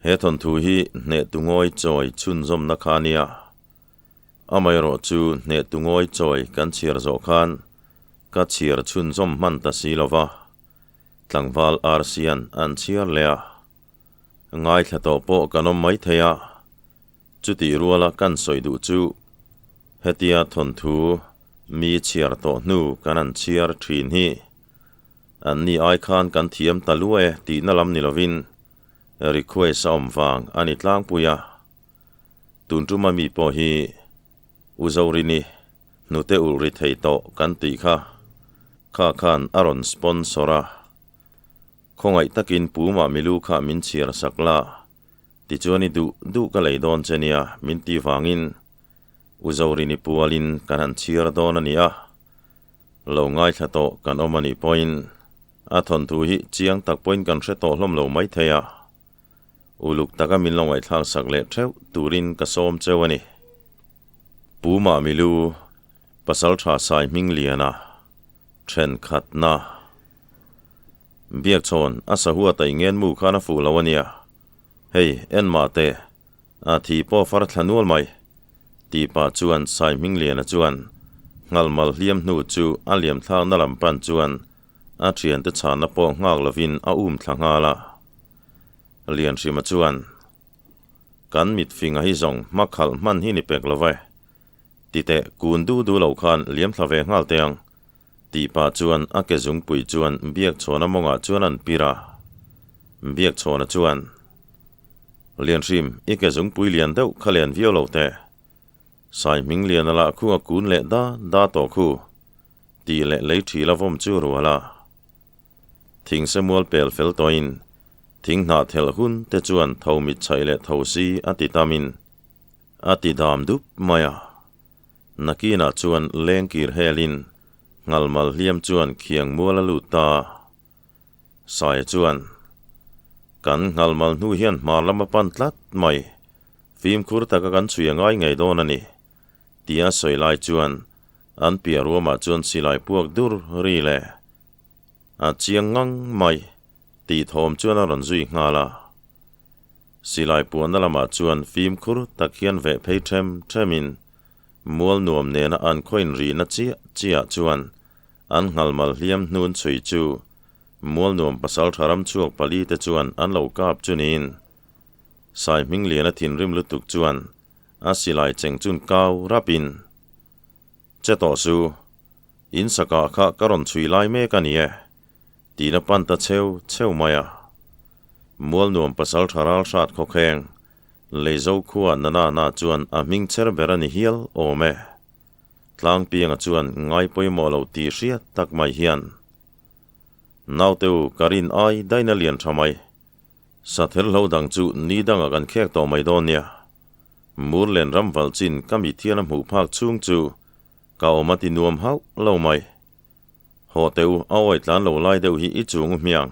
He thawnthu hi hnehtu ngawi chawi chhunzawmna kha a nia. Amaherawhchu hnehtu ngawi chawi kan chhiar zawh khan ka chhiar chhunzawm hman ta si lo va, tlangval Arsian an chhiar leh a. Ngaithla tawh pawh kan awm mai thei a, chutih ruala kan sawi duh chu hetia thawnthu mi chhiar tawh hnu kan han chhiar thin hi an ni ai khan kan thiam ta lua e tihna lam ni lovin request a awm vang a ni tlangpui a. Tun tuma mi pawh hi U Zorini hnute ulh ri thei tawh kan tih kha kha khan a rawn sponsor a. Khawngaih takin Pu mah milu kha min chhiar sak la, tichuan i duh duh ka lei dawn che nia min ti vangin U Zorini pualin kan han chhiar dawn a ni a, lo ngaithla tawh kan awm a nih pawhin a thawnthu hi chiang tak pawhin kan hre tawh hlawm lo maithei a, uluk taka min lo ngaihthlak sak leh theuh turin ka sawm cheu a ni. Pu mah milu Pasaltha Sai Hmingliana thenkhatna. Biakchhawn, a sahua tai ngen mu khan a fuh lo a nia. Hei, en mah teh, a thi pawh far thla nual mai. Tih pah chuan Sai Hmingliana chuan nghalmal hliam hnu chu a liam thlakna lam pan chuan a thiante chhanna pawh nghak lovin a um thla nghal a. Lianhrima chuan, Kan mitfinga hi zawng hmakhalh hman hi ni pek lo ve. Titeh, kun du du lo khan liam thla ve nghal teh ang. Tih pah chuan a ke zungpui chuan Biakchhawna mawngah chuan an pir a. Biakchhawna chuan, Lianhrim, i ke zungpui lian deuh kha len viau lo teh. Sai hming lian a lah khu a kun leh da da tawh khu, tih leh lei thil a vawm chu rual a. Thing semual pel fel tawhin thing hnah thelh hun te chuan tho mit chhaih leh tho si a ti tamin a ti dam dup mai a. Nakinah chuan lengkir helin nghalmal hliam chuan khiang mual a lut ta. Saia chuan, Kan nghalmal hnu hian hmar lam a pan tlat mai, fimkhur taka kan chhui a ngai ngei dawn a ni, tia sawi lai chuan an piah ruamah chuan silai puak dur ri leh a chiang ngang mai tih thawm chuan a rawn zui nghal a. Silai puanna lamah chuan fimkhur tak hian veh phei them themin mual nuam nena an khawiin rihna chiah chiah chuan an nghalmal hliam hnun chhui chu mual nuam pasal tha ram chhuak pali te chuan an lo kap chu niin Sai Hmingliana thinrim lutuk chuan a silai cheng chun kau rapin Che tawh su, in sakah kha ka rawn chhui lai mek a ni e. Tina pan ta cheu cheu mai a. Mualnuam pasal tha ral hrat khawkheng, Leizo khua nana na chuan a hming cher ber a ni hial awm e. Tlangpianga chuan ngai pawimawh lo tih hriat tak mai hian, Nauteu ka rin ai daina lian tha mai. Sathel hlo dang chu ni dangah kan khek tawh mai dawn nia. Murlen ram val chin ka mit hian a hmuh phak chhung chu ka awm a ti nuam hauh lo mai. Haw teh u, a awi tlan lo lai deuh hi i chung u hmiang,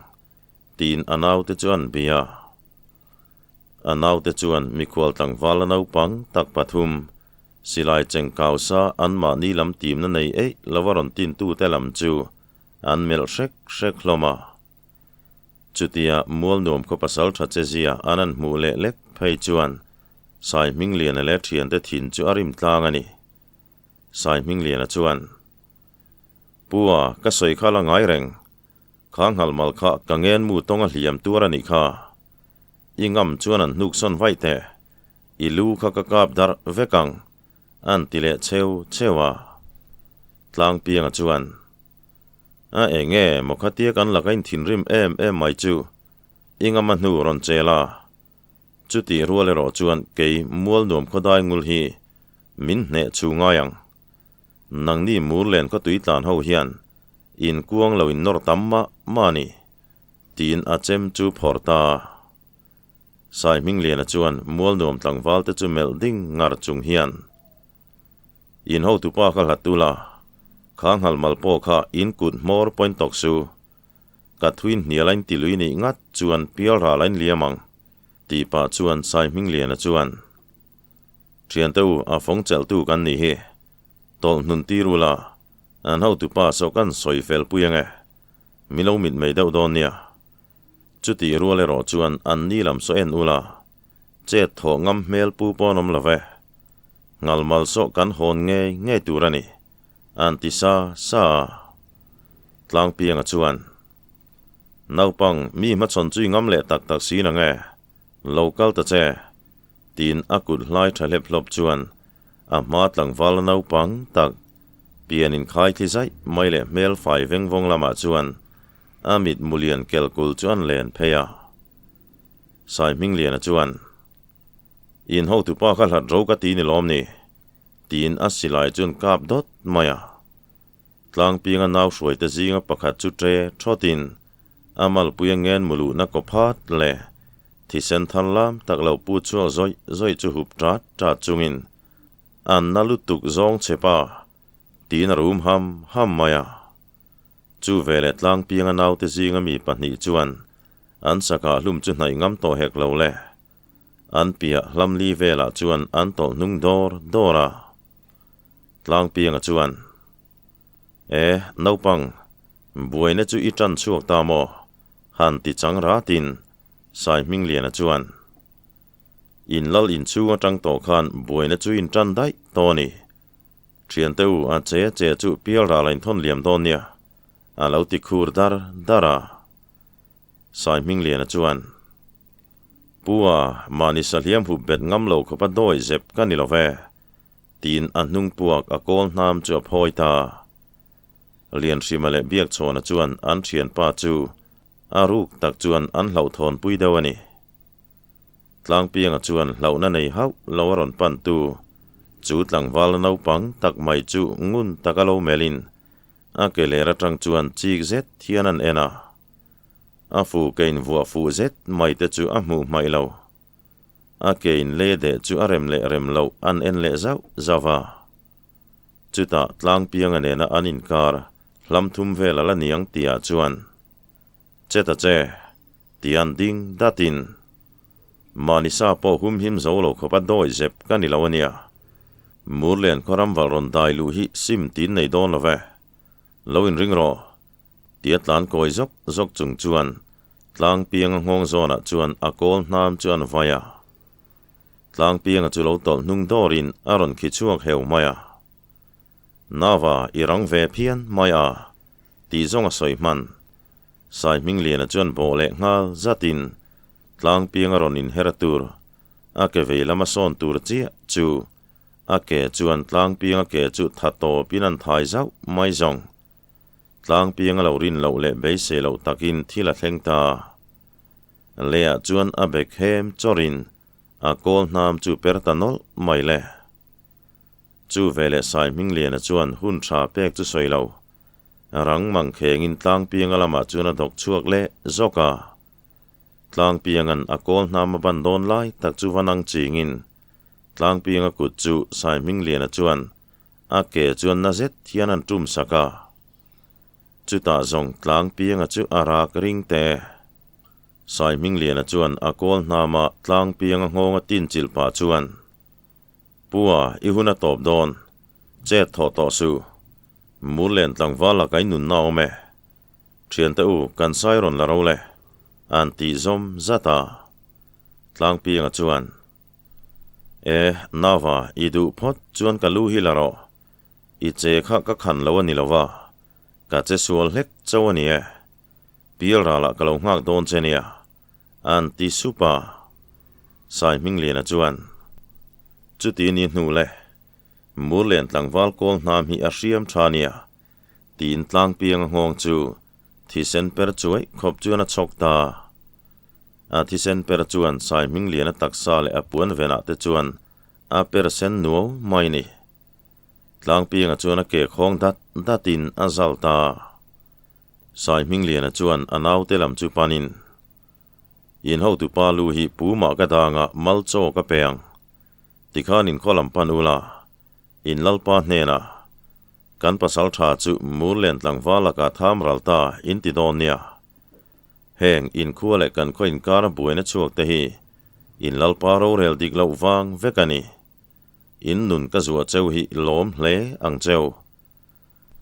tiin a naute chu an bia. A naute chuan mikhual tlangval a naupang tak pathum, silai cheng kau sa anmahni lam timna nei eih lova rawn tintute lam chu an melh hrek hrek hlawm a. Chutia Mualnuam khaw pasal tha che zia an han hmuh leh lek phei chuan Sai Hmingliana leh thiante thin chu a rim tlang a ni. Sai Hmingliana chuan, Pua, ka sawi kha la ngai reng. Kha nghalmal kha ka ngen mu tawng a hliam tuar a nih kha. I ngam chuan an hnuk sawn vaih teh. I lu kha ka kap darh vek ang, an ti leh cheu cheu a. Tlangpianga chuan, A eng nge maw khatia kan laka inthinrim em em mai chu i ngam a hnu rawn chel a. Chutih rual erawh chuan kei Mualnuam khawdai ngul hi min hneh chu ngai ang. Nangni Murlen khaw tui tlan ho hian in kuang lo in nawr tam mah mah a ni, tiin a chem chu phawrh ta. Sai Hmingliana chuan Mualnuam tlangval te chu melh ding ngar chung hian, In hotupa kha hlat ula, kha nghalmal pawh kha in kut hmawr pawhin tawk su. Ka thuin hnial a in tilui nih ngat chuan pial ral a in liam ang, tih pah chuan Sai Hmingliana chuan, Thiante u, a fawng chelhtu kan nih hi. Tawlh hnun tir ula, an hotupa saw kan sawi fel pui ange. Mi lo mit mei deuh dawn nia. Chutih rual erawh chuan an ni lam saw en ula. Chet thawh ngam hmel pu pawn awm lo ve. Ngalmal sawh kan hawn ngei ngei tur a ni, an ti sa sa a. Tlangpianga chuan, Naupang, mi hmachhawn chu i ngam leh tak tak si nang e, lo kal ta che, tiin a kut hlai tha hlep hlawp chuan a hma tlangval naupang tak pian inkhai thli zaih mai leh hmel fai veng vawng lamah chuan a mit mulian kelkul chu an len phei a. Saihmingliana chuan, In hotupa kha hlat ro ka ti ni lawm ni? tiin a silai chuan kap dawt mai a. Tlangpinga nau hruaite zinga pakhat chu ṭe ṭhawtin a malpuia ngen muluhna kaw phat leh thisen thar lam tak lo pu chhuak zawih zawih chu hup ṭat ṭat chungin an na lutuk zawng che pa tiin a rum ham ham mai a. Chu veleh Tlangpianga naute zinga mi pahnih chuan An sakah hlum chu hnaih ngam tawh hek lo le. An piah hlamli velah chuan an tawlh hnung dawr dawr a. Tlangpianga chuan, E, naupang, buaina chu i tan chhuak ta maw? han ti chang ratin Saihmingliana chuan, In lal inchhung atang tawh khan buaina chu in tan daih tawh a ni. Thiante u, a che che chu pialral a inthawn liam dawn nia, a lo ti khur dar dar a. Saihmingliana chuan, Pu a, mahni sahliam hup bet ngam lo khawpa dawi zep ka ni lo ve, tiin a hnung puak a kawl hnam chu a phawi ta. Lianhrima leh Biakchhawna chuan an thianpa chu a ruk tak chuan an hlauhthawnpui deuh a ni. Tlangpianga chuan hlauhna nei hauh lo a rawn pan tu, chu tlangval naupang tak mai chu ngun taka lo melhin A ke ler atang chuan chik zet hian an en a, a fu ke invuah fuh zet mai te chu a hmuh hmaih lo. A ke inle deh chu a rem leh rem loh an en leh zauh zauh a. Chutah Tlangpianga nena an inkar hlam thum vel a la niang tihah chuan, Che ta che, ti an ding datin, Mahni sa pawh humhim zo lo khawpa dawi zep ka ni lo a nia. Murlen khaw ram valh rawn dai luh hi sim tin nei dawn lo ve. Lo inring rawh, tia tlan kawi zawk zawk chung chuan Tlangpianga nghawng zawnah chuan a kawl hnam chu an vai a. Tlangpianga chu lo tawlh hnung dawrin a rawn khi chhuak heu mai a. Nava i rang ve phian mai a, tih zawng a sawi hman. Saihmingliana chuan bawh leh nghal zatin Tlangpiang a rawn inher tur, a ke vei lama sawn tur chiah chu a ke chuan Tlangpianga ke chu tha tawpin an thai zauh mai zawng. Tlangpianga lo rin loh leh beisei loh takin thil a thleng ta. Leiah chuan a bek hem chawrin a kawl hnam chu per ta nawlh mai le. Chu veleh Saihmingliana chuan hun tha pek chu sawi lo. Rang mang khengin Tlangpianga lamah chuan a dawk chhuak leh zawk a. Tlangpianga'n a kawl hnam a ban dawn lai tak chu va nang chingin Tlangpianga kut chu Saihmingliana chuan a ke chuan na zet hian an tum sak a. Chutah zawng Tlangpianga chu a rak ring te. Saihmingliana chuan a kawl hnama Tlangpianga nghawnga tin chilh pah chuan, Pua, i hun a tawp dawn. Chet thawh tawh suh. Murlen tlangval lakah i nunna awm e. Thiante u, kan sai rawn la ro le, an tih zawm zat a. Tlangpianga chuan, E, Nava, i duh phawt chuan ka lu hi la rawh. I che kha ka khan lo a ni lo va, ka che sual hlek cho a ni e. Pialralah ka lo nghak dawn che nia, an ti sup a. Saihmingliana chuan, Chuti ni hnu le, Murlen tlangval kawl hnam hi a hriam tha nia, Tiin Tlangpianga nghawng chu thisen per chuai khawp chuan a chhawk ta. A thisen per chuan Saihmingliana taksa leh a puan venah te chuan a per sen nuau mai ni. Tlangpianga chuan a ke khawng dat datin a zal ta. Saihmingliana chuan a naute lam chu panin, In hotupa lu hi pu mah ka danga mal chaw ka pe ang. Tikhan in khaw lam pan ula, In Lalpa hnenah, Kan pasal tha chu Murlen tlangval lakah tham ral ta in ti dawn nia. Heng inkhua leh kan khaw inkara buaina chhuak te hi in Lalpa rorel dik loh vang vek a ni. In nun ka zuah cheu hi lawm hle ang cheu.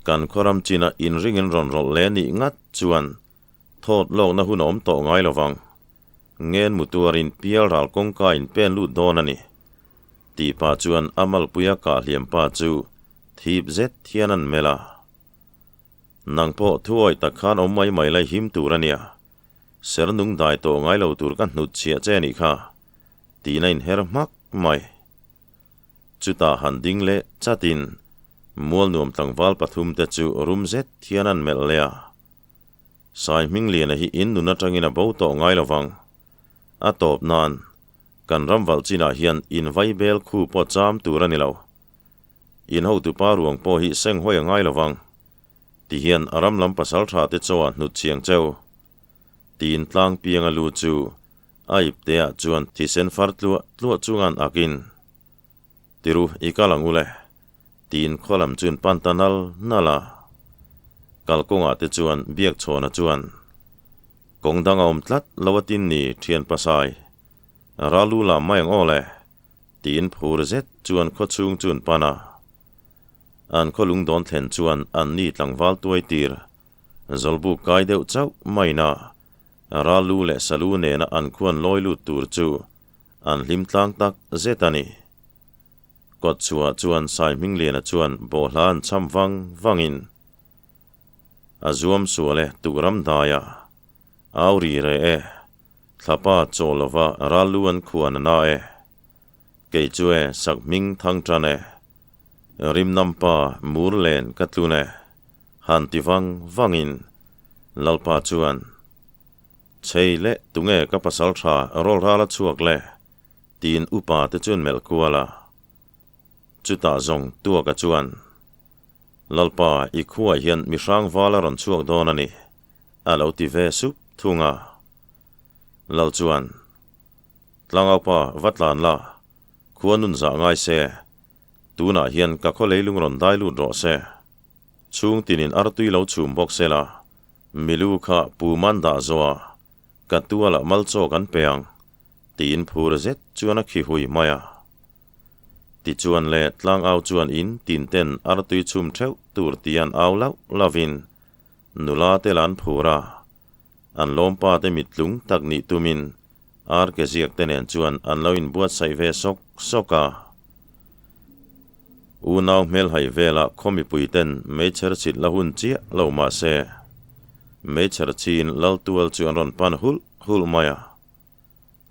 Kan khaw ram chinah inringin rawn rawlh leh nih ngat chuan thawt lawkna hun a awm tawh ngai lo vang. Ngen mu tuarin pial ral kawngka in pen lut dawn a ni. Tih pah chuan a malpuia kah hliam pa chu thip zet hian an melh a. Nang pawh thuawi tak khan awm mai mai lai him tur a nia. Ser nung dai tawh ngai lo tur ka hnut chhiah che a nih kha, tiin a inher hmak mai. Chutah han ding leh chatin Mualnuam tlangval pathumte chu rum zet hian an melh leh a. Sai Hmingliana hi in nun atangin a bo tawh ngai lo vang. A tawp nan, kan ram valh chinah hian in vai bel khu pawh cham tur a ni lo. In hotupa ruang pawh hi seng hawi a ngai lo vang. Ti hian a ram lam pasal tha te chaw ah hnut chiang cheu. Tiin tlang pianga lu chu a ipteah chuan thisen far tluah tluah chungan akin, Tiru i kal ang u le, tiin khaw lam chuan pan ta nal nal a. Kalkawngah te chuan Biakchhawna chuan, Kawng dang a awm tlat lo a tin ni thian pasai, ral lu lam mai ang aw le, tiin phur zet chuan khaw chhung chuan pan a. An khaw lung dawn thlen chuan an ni tlangval tuai tir, zawlbuk kai deuh chauh maina ral lu leh salu nena an khuan lawi lut tur chu An hlim tlang tak zet a ni. Kawtchhuah chuan Saihmingliana chuan bawhhla an cham vang vangin a zuam sual e tuk ram daia au ri re e, thlapa chaw lova ral lu an khuan a na e, kei chu e sak hming thang tan e, rimnampa mur len ka tlun e, han ti vang vangin Lalpa chuan Chei leh tunge ka pasal tha rawl ral a chhuak le? tiin upa te chuan melh kual a. Chutah zawng Tuaka chuan, Lalpa, i khuaah hian mi hrang val a rawn chhuak dawn a ni, a lo ti ve sup thung a. Lal chuan, Tlangaupa, va tlan la, khua nun zah ngai se, tunah hian ka khaw leilung rawn dai lut rawh se. Chhung tinin artui lo chhum bawk se la, Milu kha pu man dah zawh a, ka tualah mal chaw kan pe ang, tiin phur zet chuan a khi hui mai a. Tichuan le tlangau chuan in tin ten artui chhum theuh tur ti an au lauh lauhin nula te la an phur a, an lawmpa te mittlung tak nih tumin ar ke ziak te nen chuan an lo inbuatsaih ve sawk sawk a. Unau hmelhai velah khaw mipui ten meichher chhit la hun chiah lo mah se, meichher chhin Laltual chu an rawn pan hulh hulh mai a.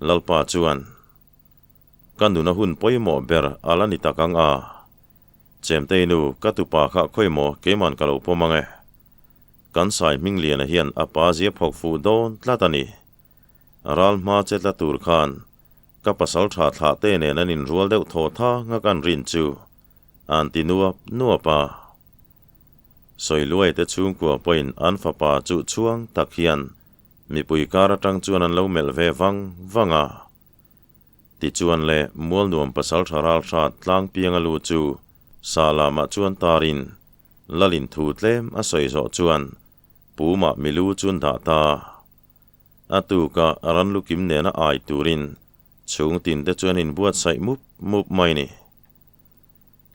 Lalpa chuan, Ka nuna hun pawimawh ber a la ni tak ang a, Chemtei nu, ka tupa kha khawi maw keiman ka lo pawm ang e. Kan Sai Hmingliana hian a pa zia phawk fuh dawn tlat a ni. Ral hma che tla tur khan ka pasal tha thlah te nen an inrual deuh thaw tha nga kan rin chu an ti nuap nuap a. Sawiluai te chhungkua pawhin an fapa chu chhuang tak hian mipui kar atang chuan an lo melh ve vang vang a. Tichuan le Mualnuam pasal tha ral hrat tlangpianga lu chu sa lamah chuan tarin Lalin thu tlem a sawi zawh chuan Pumah milu chu an dah ta. A tuka ran lukim nena ai turin chhung tinte chuan inbuatsaih mup mup mai ni.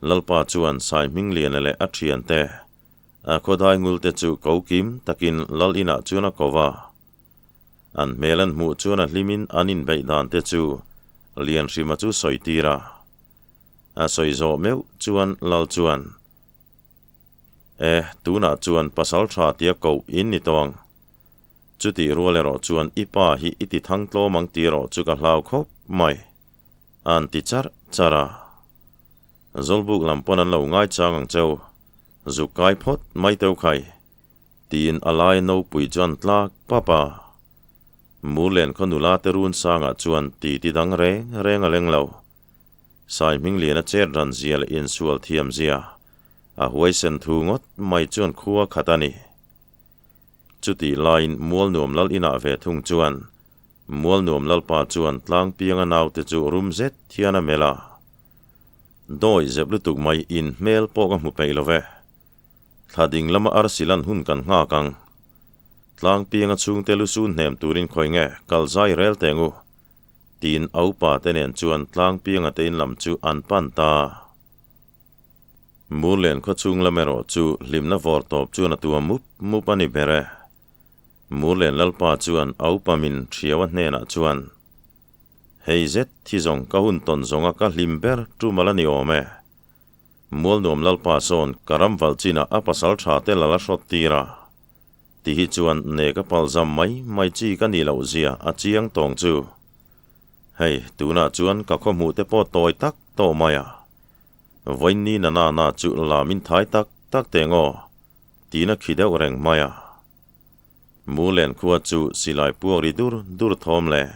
Lalpa chuan Sai Hmingliana leh a thiante, a khawdai ngulte chu ko kim takin Lal inah chuan a ko va. An hmel an hmuh chuan a hlimin an inbeih dan te chu Lianhrima chu sawi tir a. A sawi zawh meuh chuan Lal chuan, E, tunah chuan pasal tha tia koh in ni tawh ang. Chutih rual erawh chuan i pa hi i ti thang tlawm ang tih erawh chu ka hlau khawp mai, a an ti charh charh a. Zawlbuk lam pawn an lo ngaichang ang cheu, zuk kai phawt mai teu khai, tiin a lai nopui chu an tlak pap a. Murlen khaw nula te run sangah chuan ti ti dang reng reng a leng lo. Sai Hmingliana chet ran zia leh insual thiam zia a huaisen thu ngawt mai chuan khua khat a ni. Chutih laiin Mualnuam Lal inah ve thung chuan Mualnuam Lalpa chuan tlangpianga naute chu rum zet hian a melh a. Dawi zep lutuk mai in hmel pawh ka hmu peih lo ve. Thla ding lama arsi lan hun kan nghak ang. Tlangpianga chhungte lu sun hnem turin khawi nge kal zai rel teng u, tiin a upa te nen chuan tlangpianga te in lam chu an pan ta. Murlen khaw chhung lam erawh chu hlimna vawr tawp chuan a tua mup mup a ni ber e. Murlen Lalpa chuan a upa min Thiaua hnenah chuan, Hei zet thi zawng ka hun tawn zawnga ka hlim ber tum ala ni awm e. Mualnuam Lalpa sawn ka ram valh chinah a pasal tha te la la hrawt tir a. Ti hi chuan ne ka pal zam mai mai chi ka nih loh zia a chiang tawng chu. Hei, tunah chuan ka khaw hmuh te pawh tawi tak tawh mai a. Vawiinni na na na chu la min thai tak tak teh ngaw, tiin a khi deuh reng mai a. Mulen khua chu silai puak ri dur dur thawm leh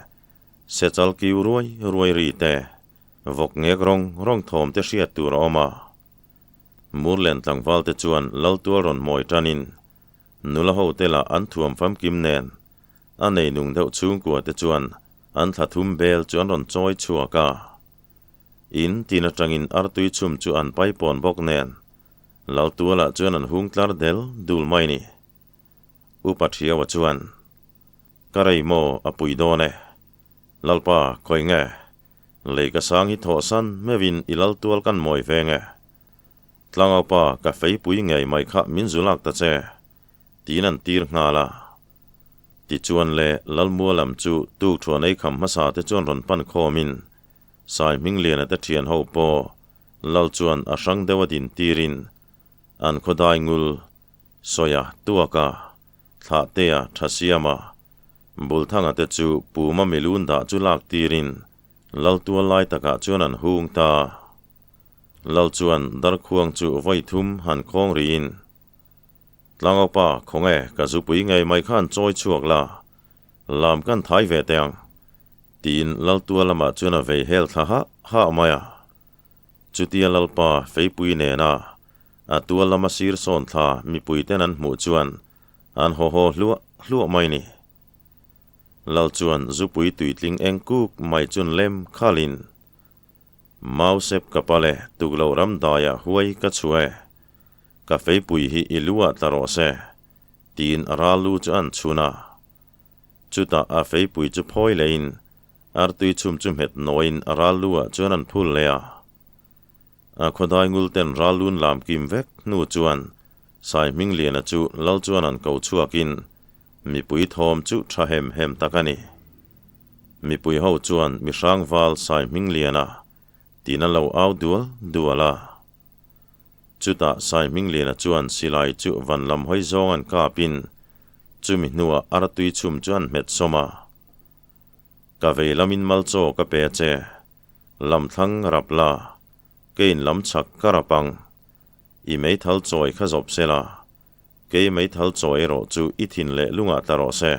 sechal kiu ruai ruai ri te, vawk ngek rawng rawng thawm te hriat tur a awm a. Murlen tlangval te chuan Laltual rawn mawi tanin nula ho te lah an thuam famkim nen a nei nung deuh chhungkua te chuan an thla thum bel chu an rawn chawi chhuak a. In tin atangin artui chhum chu an paipawn bawk nen Laltualah chuan an hung tlar del dul mai ni. Upa Thiaua chuan, Ka rei maw a pui dawn e. Lalpa, khawi nge? Lei ka sang hi thawhsan meuhin i Laltual kan mawi veng e. Tlangaupa, ka feipui ngei mai kha min zu lak ta che, tiin an tir nghal a. Tichuan le Lalmua lam chu tukthuan ei kham hmasa te chuan rawn pan khawmin Sai Hmingliana te thian ho pawh Lal chuan a hrang deuh a din tirin an khawdai ngul Sawia, Tuaka, Thlahtea, Thasiama, Bulthanga te chu Puma milun dah chu lak tirin Laltual lai takah chuan an hung ta. Lal chuan Darkhuang chu vawi thum han khawng rihin, Tlangaupa, khawnge ka zupui ngei mai khan chawi chhuak la, lam kan thai ve teh ang, tiin Laltual lamah chuan a vei hel thla hah hah mai a. Chutia Lalpa feipui nena A tual lama sir sawn thla mipuiten an hmuh chuan an haw haw hluah hluah mai ni. Lal chuan zupui tuitling eng kuk mai chun lem khalin, Mau sep ka pal e, tukloh ram daiah huai ka chhuah e, ka feipui hi i lu ah tla rawh se, tiin a ral lu chu an chhun a. Chutah a feipui chu phawi lehin artui chhum chu hmet nawiin a ral lu ah chuan an phul leh a. A khawdai ngul ten ral lun lam kim vek hnu chuan Sai Hmingliana chu Lal chuan an ko chhuakin mipui thawm chu tha hem hem tak a ni. Mipui ho chuan mi hrangval Sai Hmingliana tiin a lo au dual dual a. Chutah Sai Hmingliana chuan silai chu van lam hawi zawng an kapin chumi hnuah artui chhum chu an hmet sawm a. Ka vei lamin malchaw ka pe a che. Lam thlang rap la, keiin lam chhak ka rap ang. I meithal chawi kha zawp se la, kei meithal chawi erawh chu i thin leh lungah tla rawh se,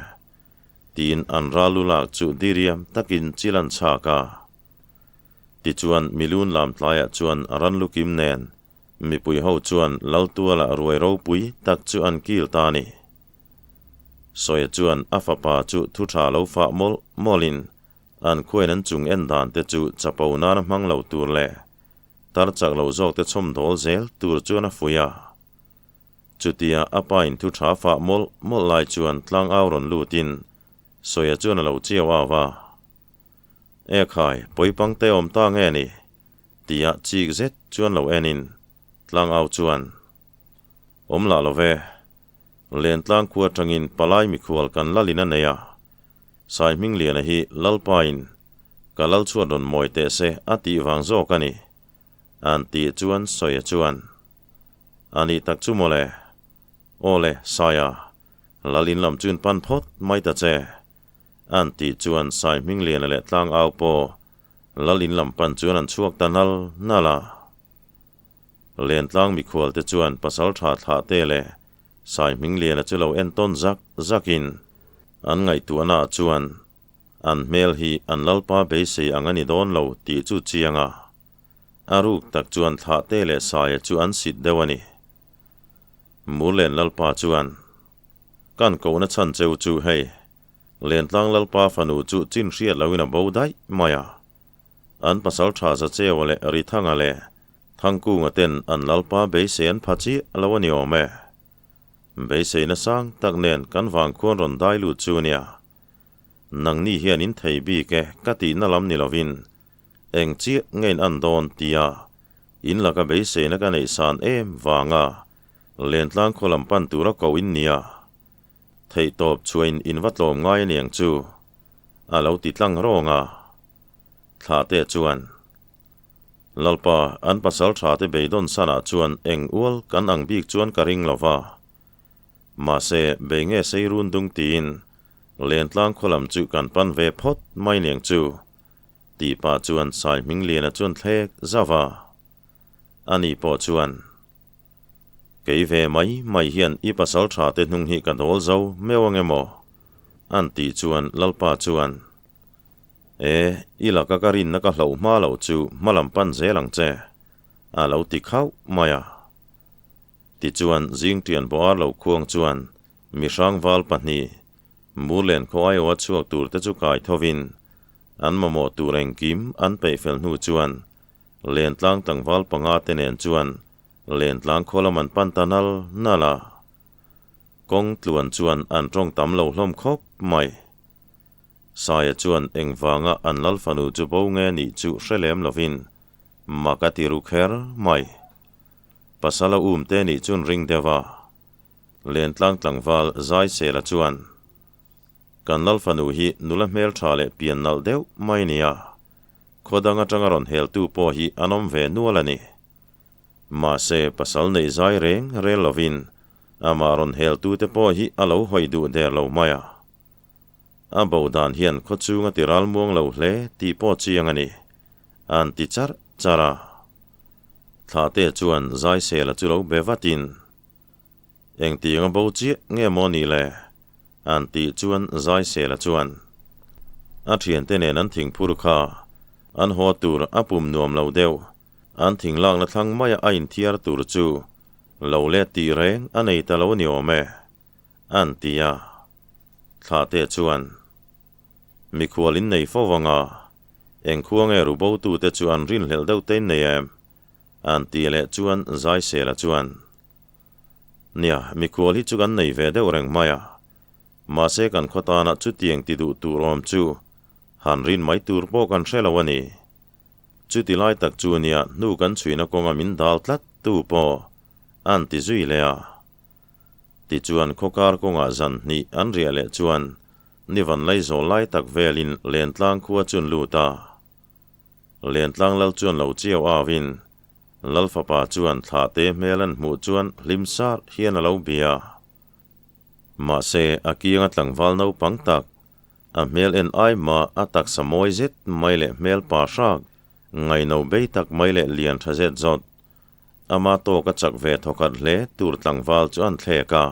tiin an ral lu lak chu diriam takin chil an chhak a. Tichuan milun lam tlaiah chuan ran lu kim nen mipui ho chuan Laltuala ruai ropui tak chu an kil ta a ni. Sawia chuan a fapa chu thu tha lo fah mawlh mawlhin An khuain an chung en dan te chu chapo nana hmang lo tur leh tar chak lo zawk te chhawm dawl zel tur chuan a fuih a. Chutia a pa in thu tha fah mawlh mawlh lai chuan tlang au rawn lut in Sawia chuan a lo chiau au a. E khai, pawipang te awm ta nge ni? Tia chik zet chuan lo en in tlang au chuan, Awm lah lo ve. Lentlang khua atangin palai mikhual kan lalin a nei a. Sai Hmingliana hi Lalpain ka lal chhuat rawn mawi teh se a tih vang zawk a ni, an tih chuan Sawia chuan, A nih tak chu mawle, aw le Saia, lal in lam chuin pan phawt mai ta che, an tih chuan Sai Hmingliana leh Tlangau pawh lal in lam pan chuan an chhuak ta nal nal a. Lentlang mikhualte chuan pasal tha thlah te leh Sai Hmingliana chu lo entawn zak zakin an ngaihtuahna ah chuan an hmel hi an Lalpa beisei ang a ni dawn lo tih chu chiang a. A ruk tak chuan Thlahte leh Saia chu an sit deuh a ni. Murlen Lalpa chuan, Kan kohna chhan cheu chu hei, Lentlang Lalpa fanu chu chin hriat loin a bo daih mai a. An pasal tha Zacheua leh Rithanga leh Thangkunga ten an Lalpa beisei an pha chiah lo a ni awm e. Beiseina sang tak nen kan vang khuan rawn dai lut chu nia. Nangni hian in thei bik e ka tihna lam ni lovin eng chiah nge in an dawn tia in laka beiseina ka neih san em vanga Lentlang khaw lam pan tura ko in nia. Theihtawp chhuain in va tlawm ngai aniang chu, a lo ti tlang rawng a. Thlahte chuan, Lalpa, an pasal thate beidawn sanah chuan eng ual kan ang bik chuan ka ring lo va. Mahse, bei nge sei run dung tiin Lentlang khaw lam chu kan pan ve phawt mai niang chu, tih pah chuan Saihmingliana chuan thlek zauh a. Ani pawh chuan. Kei ve mai mai hian i pasal tha te hnung hi ka dawl zo meuh ang emaw? An tih chuan Lalpa chuan, E, i laka ka rinna ka hloh hma loh chu hmalam pan zel ang che, a lo ti khauh mai a. Tichuan Zingtian Boar lo khuang chuan mihrangval pahnih, Murlen khaw aiawha chhuak tur te chu kai thovin an mamawh tur engkim an peih fel hnu chuan Lentlang tlangval panga te nen chuan Lentlang khaw lam an pan ta nal nal a. Kawng tluan chuan an tawng tam lo hlawm khawp mai. Saia chuan engvanga an lal fanu chu bo nge nih chu hre lem lovin mak a ti ru kher mai. Pasal a um te nih chun ring deuh a. Lentlang tlangval Zaisela chuan, Kan lal fanu hi nula hmeltha leh pian nalh deuh mai nia. Khaw dang atanga rawn heltu pawh hi an awm ve nual a ni. Mahse, pasal neih zai reng rel lovin amah rawn heltute pawh hi a lo hawi duh der lo mai a. A bo dan hian khaw chunga ti ral muang lo hle tih pawh chiang a ni, an ti charh charh a. Thlahte chuan Zaisela chu lo be vatin, Engtiang a bo chiah nge maw ni le? An tih chuan Zaisela chuan, A thiante nen an thingphur kha an haw tur a pum nuam lo deuh, an thing lakna thlang maia a inthiar tur chu lo let tih reng a nei ta lo ni awm e, an ti a. Thlahte chuan, Mikhual in nei fo vanga, engkhua nge rubotute chu an rinhlelh deuh te in nei em? An ti leh chuan Zaisela chuan, Nia, mikhual hi chu kan nei ve deuh reng mai a. Mahse kan khaw tana chutiang ti duh tur awm chu han rin mai tur pawh kan hre lo a ni. Chuti lai tak chu nia hnu kan chhuina kawnga min dal tlat tu pawh an ti zui leh a. Tichuan khawkar kawngah zan hnih an riah leh chuan ni van lai zawl lai tak velin Lentlang khua chun lut a. Lentlang lal chuan lo chiau auin Lal fapa chuan thlahte hmel an hmuh chuan hlim sar hian a lo bia. Mahse, a kianga tlangval naupang tak, a hmel en ai mah a taksa mawi zet mai leh hmel pa hrak, ngaino bei tak mai leh lian tha zet zawt, ama tawk a chak ve thawkhat hle tur tlangval chu an thlek a.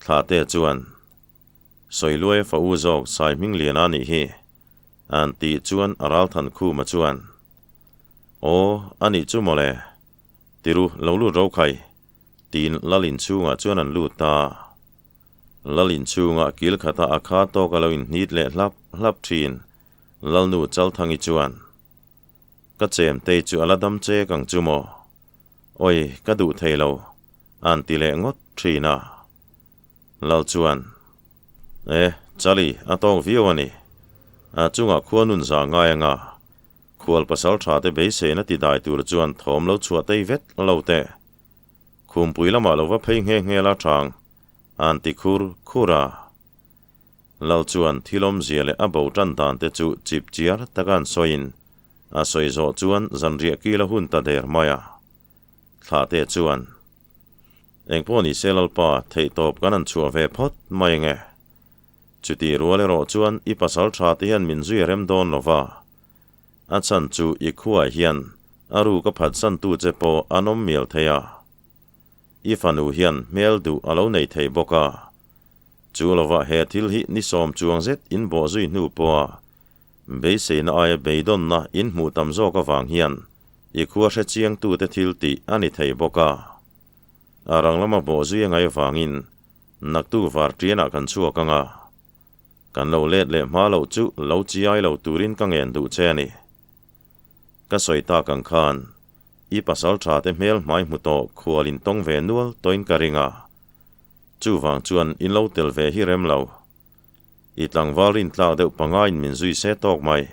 Thlahte chuan, Sawiluaia fa u zawk Saihmingliana nih hi, An tih chuan a Ralthankhuma chuan, Aw, a nih chu mawle, tiru lo lut ro khai, tiin Lal inchhungah chuan an lut ta. Lal inchhungah kil khata a kha tawk a lo inhnit leh hlap hlap thin Lalnu Chalthangi chuan, Ka chemtei chu a la dam chek ang chu maw? Awi, ka duh thei lo, an ti leh ngawt thin a. Lal chuan, E, Chali, a tawk viau a ni. A chungah khua nun zah ngai anga khual pasal tha te beiseina ti dai tur chuan thawm lo chhuah tei vet lo teh. Khumpui lamah lo va phei nghe nghe la chang, an ti khur khur a. Lal chuan thil awmzia leh a bo tan dan te chu chip chiar taka an sawiin a sawi zawh chuan zanriah kil a hun ta der mai a. Thlahte chuan, Engpawh ni se Lalpa, theihtawp kan han chhuah ve phawt mai nge? Chutih rual erawh chuan i pasal tha te hian min zui a rem dawn lo va, a chhan chu i khuaah hian a ruk a phatsantu che pawh an awm mial thei a. I fanu hian hmel duh a lo nei thei bawk a. Chu lovah he thil hi ni sawm chuang zet in bawh zui hnu pawha beiseina aia beidawnna in hmuh tam zawk avang hian i khua hre chiangtute thil tih a ni thei bawk a. A rang lama bawh zui a ngaih avangin naktuk var ṭianah kan chhuak ang a, kan lo let leh hma loh chu lo chiai lo turin ka ngen duh che a ni. Ka sawi tak ang khan i pasal ṭha te hmel hmai hmu tawh khual in tawng ve nual tawhin ka ring a, chuvang chuan in lo tel ve hi rem lo. I tlangval rintlak deuh pangaiin min zui se tawk mai.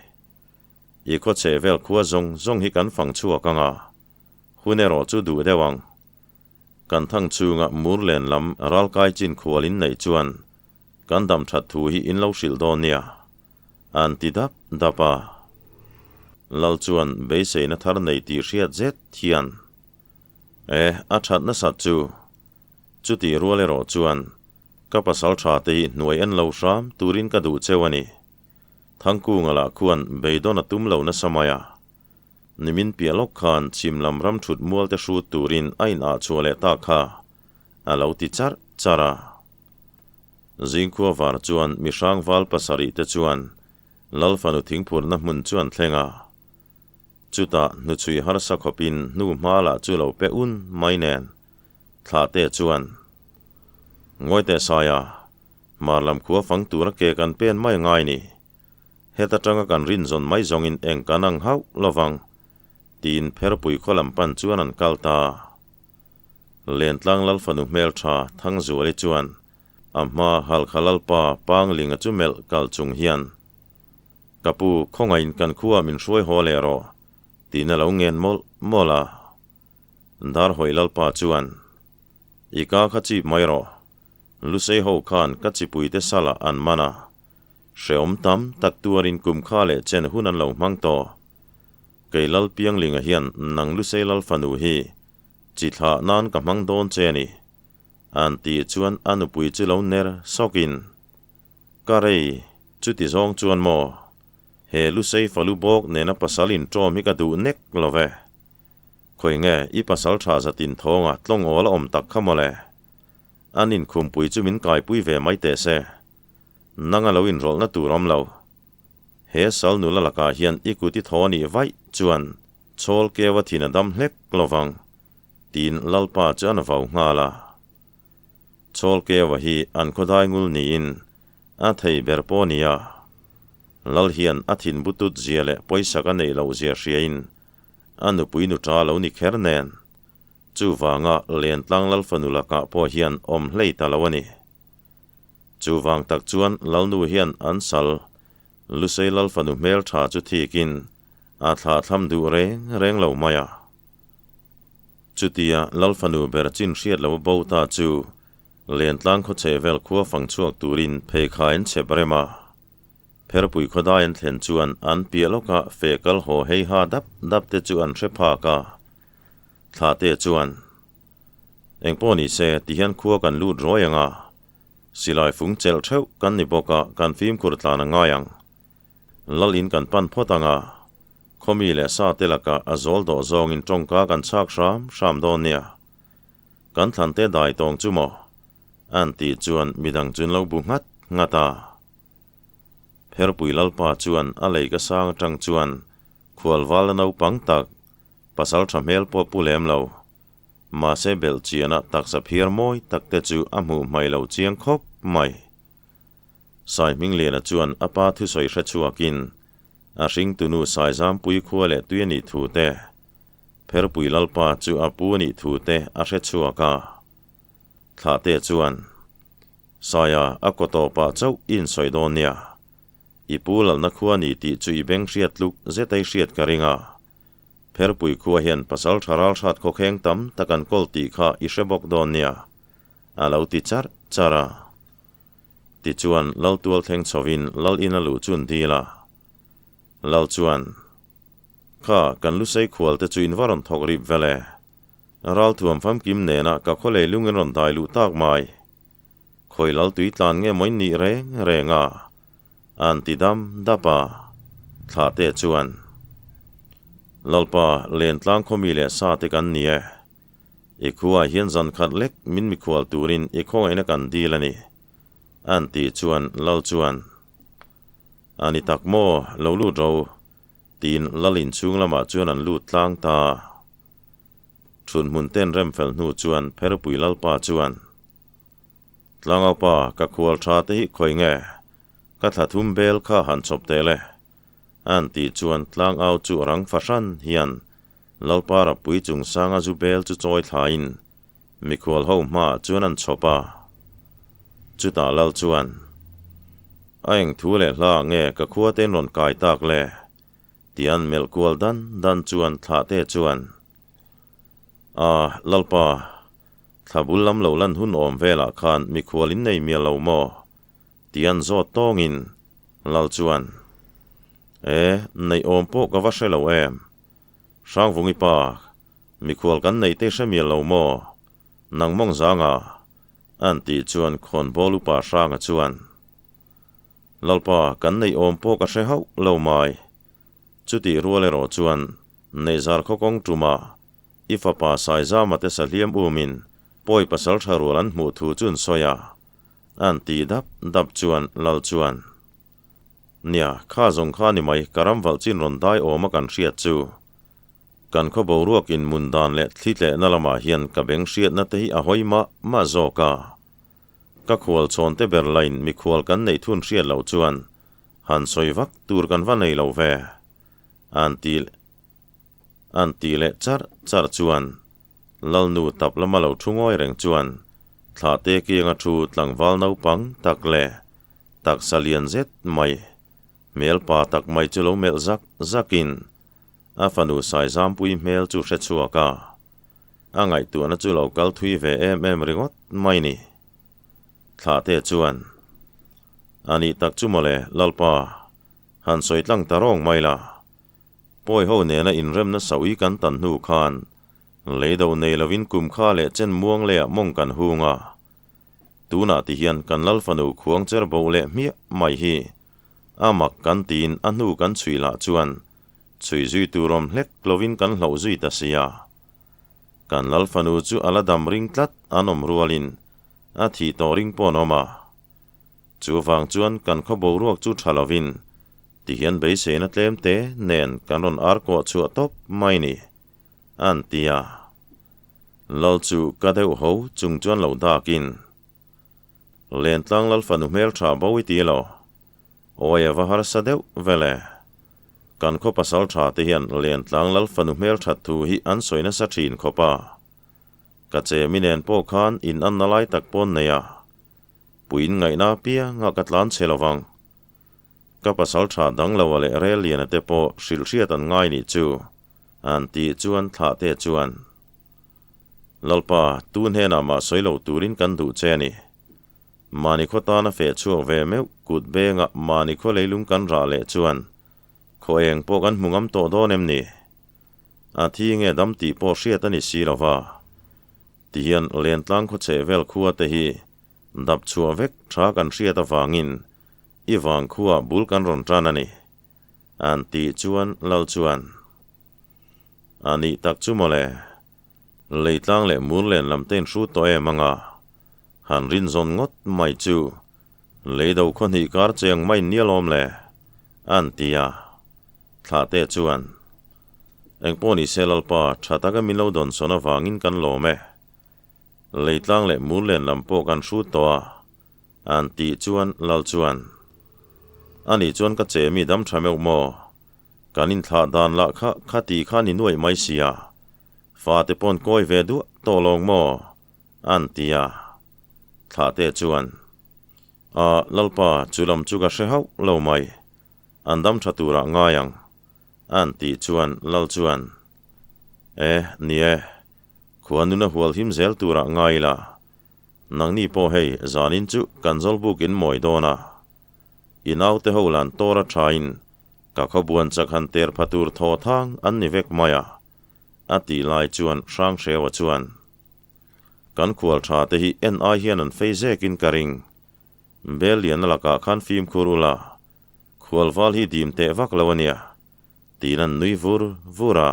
I khawchheh vel khua zawng zawng hi kan fang chhuak ang a, hun erawh chu duh deuh ang. Kan thang chhunga mur len lam ralkai chin khual in neih chuan. Kan dam that thu hi in lo hrilh dawn nia, an ti dap dap a. Lal chuan beiseina thar nei tih hriat zet hian, E, a that nasat chu. Chutih rual erawh chuan ka pasal tha te hi hnuai en lo hram turin ka duh cheu a ni. Thangkunga lah khuan beidawn a tum lo nasa mai a. Nimin piah lawk khan chhim lam ram thut mual te hrut turin a in ah chhuah leh tak kha a lo ti charh charh a. Zingkhua var chuan mihrang val pasarih te chuan Lal fanu thingphurna hmun chu an thleng a. Chutah hnuchhui harsa khawpin hnu hma lah chu lo pe un mai nen thlah te chuan Ngawi teh Saia, hmar lam khua fang tura ke kan pen mai ngai ni. Heta tanga kan rinzawn mai zawngin eng kan ang hauh lovang, tiin Pherpui khaw lam pan chuan an kal ta. Lentlang Lal fanu hmeltha Thangzuali chuan a hma Halkha Lalpa Panglinga chu melh kal chung hian, Ka pu, khawngaihin kan khuaah min hruai haw leh rawh, tiin a lo ngen mawlh mawlh a. Darhawi Lalpa chuan, I ka kha chip mai rawh, Lusei ho khan ka chipuite salah an man a, Hreawm tam tak tuarin kum kha leh chen hun an lo hmang tawh. Kei Lal Pianglinga hian nang Lusei Lal fanu hi chi thlah nan ka hmang dawn che a ni. An tih chuan a nupui chu lo ner sawkin, Ka rei, chuti zawng chuan maw? He Lusei falu bawk nena pasal inṭawm hi ka duh nek lo ve. Khawi nge i pasal tha zatin thawnga tlawng awl a awm tak kha mawle? An inkhumpui chu min kaipui ve mai teh se. Nang a lo inrawlhna tur awm lo. He sal nula lakah hian i kut i thaw a nih vaih chuan chhawl keu a thin a dam hlek lovang, tiin Lalpa chu an vau nghal a. Chhawl keua hi an khawdai ngul niin a thei ber pawh a ni a. Lal hian a thin butut zia leh pawisak a neih loh zia hriain a nupui nuṭa lo ni kher nen, chuvanga Lentlang Lal fanu lakah pawh hian awm hlei ta lo a ni. Chuvang tak chuan Lalnu hian an sal Lusei Lal fanu hmel tha chu thikin a thlah thlam duh reng reng lo mai a. Chutia Lal fanu ber chin hriat lo bo ta chu Lentlang khaw chhe vel khua fang chhuak turin pheikhai an chhep rem a. Pherpui khawdai an thlen chuan an piah lawkah feh kal haw hei ha dap dap te chu an hre phak a. Thlahte chuan. Engpawh ni se, tihian khua kan lut rawi ang a, silai fung chelh theuh kan ni bawk a, kan fimkhur tlan a ngai ang. Lal in kan pan phawt ang a, khawmi leh sa te lakah a zawl dawh zawngin tawngka kan chhak hram hram dawn nia. Kan thlan te dai tawng chu maw? An tih chuan midang chu an lo bu nghat nghat a. Pherpui Lalpa chuan a lei ka sang atang chuan khualval a naupang tak, pasal tha hmel pawh pu lem lo. Mahse belhchiana taksa phiar mawi tak te chu a hmuh hmai lo chiang khawp mai. Saihmingliana chuan a pa thusawi hre chhuakin a hringtunu Saizampui khua leh tui a nih thu te, Pherpui Lalpa chu a pu a nih thu te a hre chhuak a. Thlahte chuan, Saia a kaw tawpah chauh i insawi dawn nia. I pu lalna khua a ni tih chu i beng hriat tluk zet a i hriat ka ring a. Pherpui khua hian pasal tha ralhrat khawkheng tam tak an kawl tih kha i hre bawk dawn nia, a lo ti charh charh a. Tichuan Lal tual thleng chhovin Lal in a luh chu an dil a. Lal chuan, Kha, kan lusei khual te chu in va rawn thawk rip vel e. Ralthuam famkim nena ka khaw lei lung in rawn dai luh tak mai. Khawi Lal tui tlan nge maw in nih reng reng a? An ti dam dap a, Thlahte chuan, Lalpa, Lentlang khawmi leh sa te kan ni e. I khuaah hian zan khat lek min mikhual turin i khawngaihna kan dil a ni. An tih chuan Lal chuan, A ni tak maw, lo lut ro, tiin Lal inchhung lamah chuan an lut tlang ta. Thunhmun ten remfel hnu chuan Pherpui Lalpa chuan, Tlangaupa, ka khual tha te hi khawi nge? Ka thla thum bel kha han chawp teh le. An tih chuan tlangau chu rang fahran hian Lalpa Rappui chungsanga zu bel chu chawi thlain mikhual ho hmaah chuan an chhawp a. Chutah Lal chuan, A eng thu leh hla nge ka khua te'n rawn kai tak le? Tian melh kual dan dan chuan thlahte chuan, A, Lalpa, thla bul lam lo lan hun awm velah khan mikhual in nei mial lo maw? Tian zawt tawngin Lal chuan, E, neih awm pawh ka va hre lo em? Hrangvungi pa, mikhual kan neih te hre mial lo maw? Nang mawng zanga? An tih chuan khawnbawl upa Hranga chuan, Lalpa, kan neih awm pawh ka hre hauh lo mai. Chutih rual erawh chuan Neihzar khaw kawng ṭuma i fapa Saizama te sahliam umin pawi pasal ṭha rual an hmuh thu chu an sawi a. An ti dap dap chuan Lal chuan, Nia, kha zawng kha ni mai, ka ram valh chin rawn dai awm a kan hriat chu. Kan khaw boruak in mun dan leh thli tlehna lamah hian ka beng hriatna te hi a hawi mah mah zawk a. Ka khual chhawn te ber lain mikhual kan neih thun hriat loh chuan han sawi vak tur kan va nei lo ve. An ti an ti leh charh charh chuan Lalnu tap lama lo thu ngawi reng chuan thlahte kianga thu tlangval naupang tak leh taksa lian zet mai, hmel pa tak mai chu lo melh zak zakin a fanu Saizampui hmel chu hre chhuak a, a ngaihtuahna chu lo kal thui ve em em ringawt mai ni. Thlahte chuan, A nih tak chu mawle, Lalpa, han sawi tlang ta rawng mai la. Pawi ho nena inremna saui kan tan hnu khan Leido nei lovin kum kha leh chen muang leiah mawng kan hung a. Tunah ti hian kan lal fanu khuang cher bo leh hmiah mai hi a mak kan tiin a hnu kan chhui lah chuan chhui zui tur awm hlek lovin kan hloh zui ta si a. Kan lal fanu chu a la dam ring tlat an awm rualin a thih tawh ring pawh an awm a. Chuvang chuan kan khaw boruak chu tha lovin ti hian beiseina tlem te nen kan rawn ar kawh chhuah tawp mai ni. An ti a. Lal chu ka deuh ho chung chuan lo dakin, Lentlang lal fanu hmeltha bo i ti lo? Awi a va harsa deuh vel e. Kan khaw pasal tha te hian Lentlang lal fanu hmelthat thu hi an sawi nasa thin khawp a. Ka che mi nen pawh khan in anna lai tak pawn nei a. Puiin ngaihna apianga ka tlan chhe lovang. Ka pasal tha dang lo a leh rel liana te pawh hrilh hriat an ngai nih chu. An tih chuan thlahte chuan, Lalpa, tu hnenah mah sawi lo turin kan duh che a ni. Mahni khaw tana feh chhuak ve meuh kut bengah mahni khaw leilung kan rah leh chuan khaw eng pawh kan hmu ngam tawh dawn em ni? A thi nge dam tih pawh hriat a ni si lo va. Tihian Lentlang khaw chheh vel khua te hi dap chhuah vek tha kan hriat avangin i vang khuaah bul kan rawn tan a ni. An tih chuan Lal chuan, A nih tak chu mawle, Leitlang leh Murlen lam te in hrut tawh em anga, han rin zawn ngawt mai chu Leido khaw hnih kar cheng mai nia lawm le, an ti a. Thlahte chuan, Engpawh ni se Lalpa, tha taka min lo dawn sawn avangin kan lawm e. Leitlang leh Murlen lam pawh kan hrut tawh a, An tih chuan Lal chuan, A nih chuan ka che mi dam tha meuh maw? Kan inthlah dan lah kha kha ti kha ni nuaih mai sia, fate pawn kawi ve duah tawh lawng maw? An ti a. Thlahte chuan, A, Lalpa, chu lam chu ka hre hauh lo mai. An dam tha turah ngai ang. An tih chuan Lal chuan, E, ni e, khua nuna hual him zel turah ngai ila. Nangni pawh hei zanin chu kan zawlbuk in mawi dawn a, i naute ho lan tawr a thain ka khawbuan chak han ter pha tur thaw thang an ni vek mai a, a tih lai chuan Hranghreuha chuan, Kan khual tha te hi en ai hian an fei zekin ka ring. Bel liana lakah khan fimkhur ula, khual val hi dim teh vak lo a nia, tiin an nui vur vur a.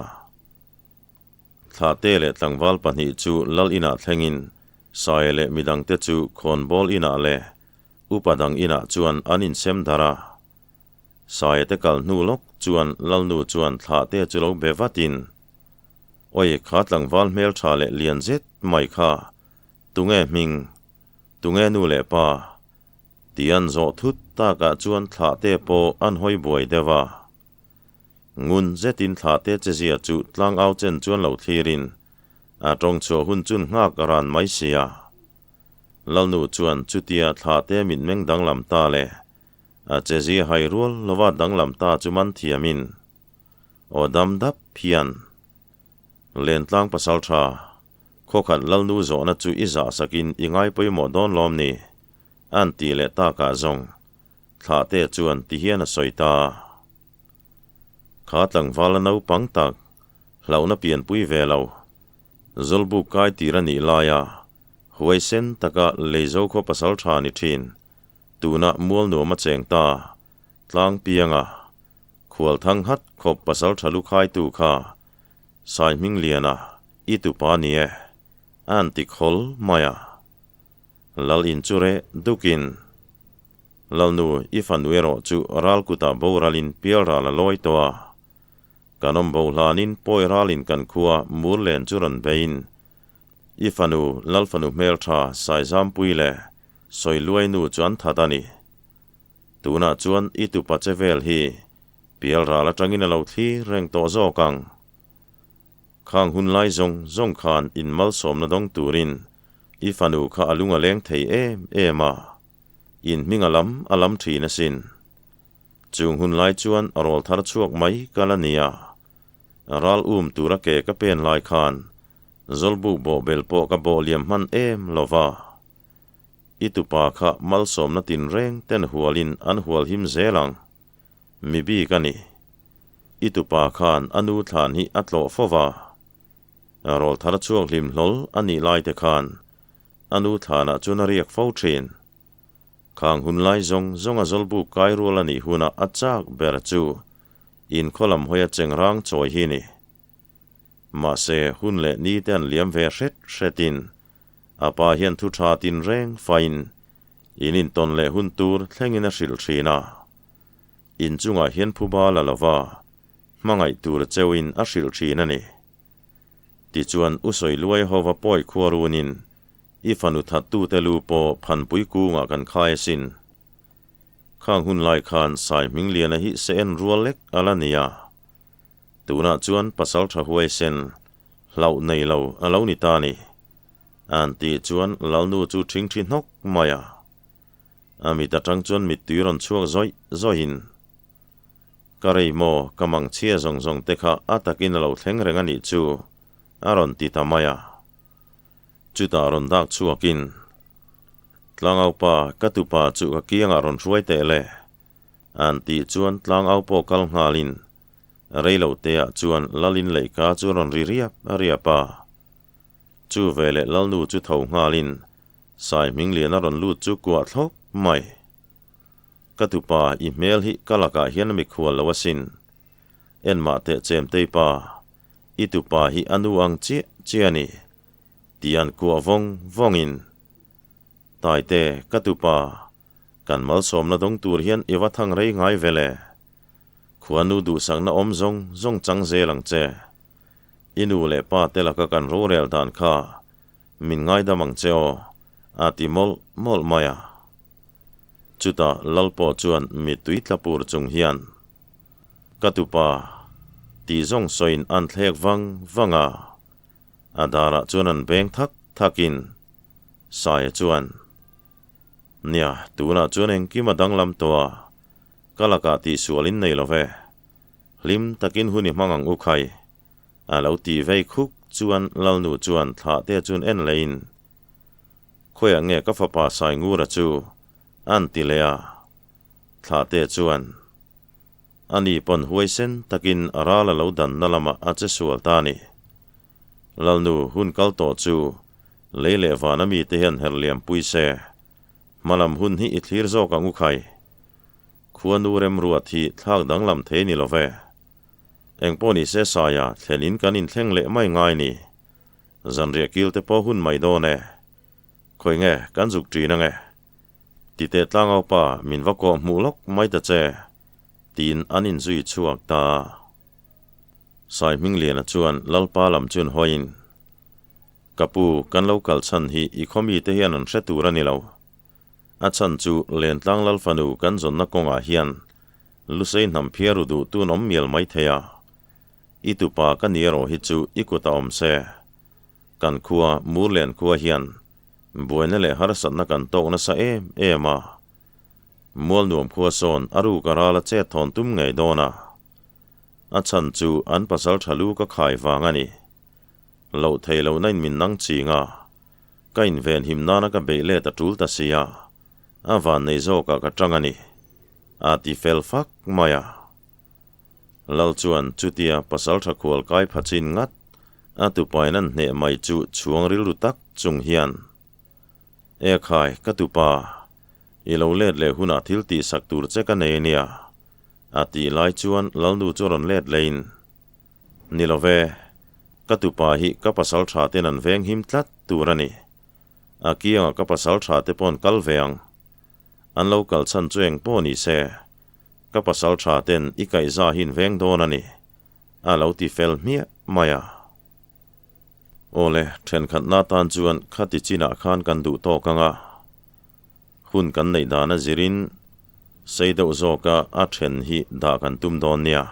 Thlahte leh tlangval pahnih chu lal inah thlengin Saia leh midangte chu khawnbawl inah leh upa dang inah chuan an insem darh a. Saia te kal hnu lawk chuan lalnu chuan thlahte chu lo be vatin, Awi, kha tlangval hmeltha leh lian zet mai kha, tunge hming, tunge nu leh pa? Ti an zawh thut takah chuan thlahte pawh an hawi buai deuh a. Ngun zetin thlahte chezia chu tlangau chen chuan lo thlirin a tawng chhuah hun chun nghak a ran mai sia. Lalnu chuan chutia thlahte mitmeng danglam ta leh a chezia hai rual lova danglam ta chu man thiamin aw dam dap hian Lentlang pasal tha, khawkhat Lalnu zawhna chu i zah sakin i ngai pawimawh dawn lawm ni? A'n tih leh takah zawng Thlahte chuan ti hian a sawi ta. Kha tlangval a naupang tak, hlauhna pianpui ve lo, Zawlbuk kai tir a nih laia huaisen taka Leizo khaw pasal tha ni thin, tuna mual nuam a cheng ta, tlang pianga khual thang hat khawp pasal tha lu khaitu kha Saihmingliana i tupa ni e, a'n ti khawl mai a. Lal in chu reh dukin, Lalnu, i fanu erawh chu ral kutah boralin pial ral a lawi tawh a. Kan awm bo hlanin pawi ralin kan khua mur len chu rawn beiin, i fanu Lal fanu hmeltha Saizampui leh Sawiluainu chu an that a ni. Tunah chuan i tupa che vel hi pial ral atangin a lo thlir reng tawh zawk ang. Khang hun lai zawng zawng khan in malsawmna dawng turin i fanu kha a lung a leng thei em em a, in hming a lam a lam thin asin. Chung hun lai chuan rawl thar chhuak mai ka la nia. Ral um tura ke ka pen lai khan Zawlbuk bawhbel pawh ka bawh liam hman em lo va. I tupa kha malsawmna tinreng ten hualin an hual him zel ang. Mi bik a ni. I tupa khan a nu thlan hi a tlawh fo va. Rawl thar chhuak hlim hlawl a nih lai te khan a nu thlanah chuan a riak fo thin. Khang hun lai zawng zawng a zawlbuk kai rual a nih hunah a chak ber chu inkhaw lam hawi a cheng rang chawi hi ni. Mahse hun leh ni te an liam ve hret hretin a pa hian thu tha tinreng fain in intawn leh hun tur thlengin a hrilh thin a. In chungah hian phuba la lova, hmangaih tur cheuhin a hrilh thin a ni. Tichuan U Sawiluai hova pawi khua runin i fanu thattute lu pawh phanpui kungah kan khai asin. Khang hun lai khan Sai Hmingliana hi se en rual lek a la ni a. Tunah chuan pasal tha huaisen hlauh nei lo a lo ni ta ni. An tih chuan Lalnu chu ṭhingṭhi hnawk mai a. A mit atang chuan mittui rawn chhuak zawih zawihin, Ka rei maw, ka mang chhia zawng zawng te kha a takin a lo thleng reng a nih chu, a rawn ti ta mai a. Chutah rawn dak chhuakin, Tlangaupa, ka tupa chu ka kiangah rawn hruai teh le, an tih chuan tlangau pawh kal nghalin reilo teah chuan Lalin leihka chu rawn ri riap riap a. Chu veleh Lalnu chu tho nghalin Sai Hminglian a rawn lut chu kuah thlawp mai. Ka tupa, i hmel hi ka lakah hian a mikhual lo asin. Enmah teh Chemtei pa, i tupa hi a nu ang chiah chiah a ni, tian kuah vawng vawngin. Taite, ka tupa, kan malsawmna dawng tur hian i va thang rei ngai ve le. Khuanu duhsakna awm zawng zawng chang zel ang che. I nu leh pa te laka kan rorel dan kha Min ngaidam ang che aw, a ti mawlh mawlh mai a. Chutah Lal pawh chuan mittui tla pur chung hian, Ka tupa, tih zawng sawiin an thlek vang vang a. A darah chuan an beng thak thakin Saia chuan, Nia, tunah chuan engkim a danglam tawh a, ka lakah tihsualin nei lo ve. Hlim takin hun i hmang ang u khai. A lo ti vei khuk chuan Lalnu chuan thlah te chuan en leiin, Khawiah nge ka fapa Saingura chu? a'n ti leh a. Thlah te chuan, Ani pawn huaisen takin a ral a lo danna lamah a che sual ta a ni. Lalnu hun kal tawh chu lei leh vana mite hian herhliam pui se, hmalam hun hi i thlir zawk ang u khai. Khuanu remruat hi thlak danglam thei ni lo ve. Engpawh ni se Saia thlen in kan inthleng leh mai ngai ni. Zanriah kil te pawh hun mai dawn e. Khawi nge kan zuk ṭin ange? Ti teh tlangau pa min va kawh hmuh lawk mai ta che, tiin an inzui chhuak ta. Sai Hmingliana chuan Lalpa lam chuan hawiin, Ka pu, kan lo kal chhan hi i khaw mite hian an hre tur a ni lo. A chhan chu Lentlang Lalfanu kan zawnna kawngah hian Lusei hnam phiar u duh tun awm mial mai thei a, i tupa ka ni erawh hi chu i kut a awm se. Kan khua, Murlen khua hian buaina leh harsatna kan tawk nasa em em a. Mualnuam khua sawn a ruk a ral a chet thawn tum ngei dawn a. A chhan chu an pasal tha lu ka khai vang a ni. Loh thei lohna in min nang ching a, ka invenhim nana ka beih let a tul ta si a. A vannei zawkah ka tang a ni, a ti fel fak mai a. Lal chuan chutia pasaltha khual kai pha chin ngat a tupain an hneh mai chu chhuang rilru tak chung hian, E khai, ka tupa, i lo let leh hunah thil tihsak tur che ka nei ania, a tih lai chuan Lalnu chu rawn let lein, Ni lo ve, ka tupa hi ka pasaltha ten an veng him tlat tur a ni. A kiangah ka pasaltha te paw'n kal ve ang. An lo kal chhan chu eng pawh ni se, ka pasal tha ten i kaihza hi in veng dawn a ni, a lo ti fel hmiah mai a. Awle, thenkhatna tan chuan khati chinah khan kan duh tawk ang a, hun kan neih dan a zirin sei deuh zawka a then hi dah kan tum dawn nia.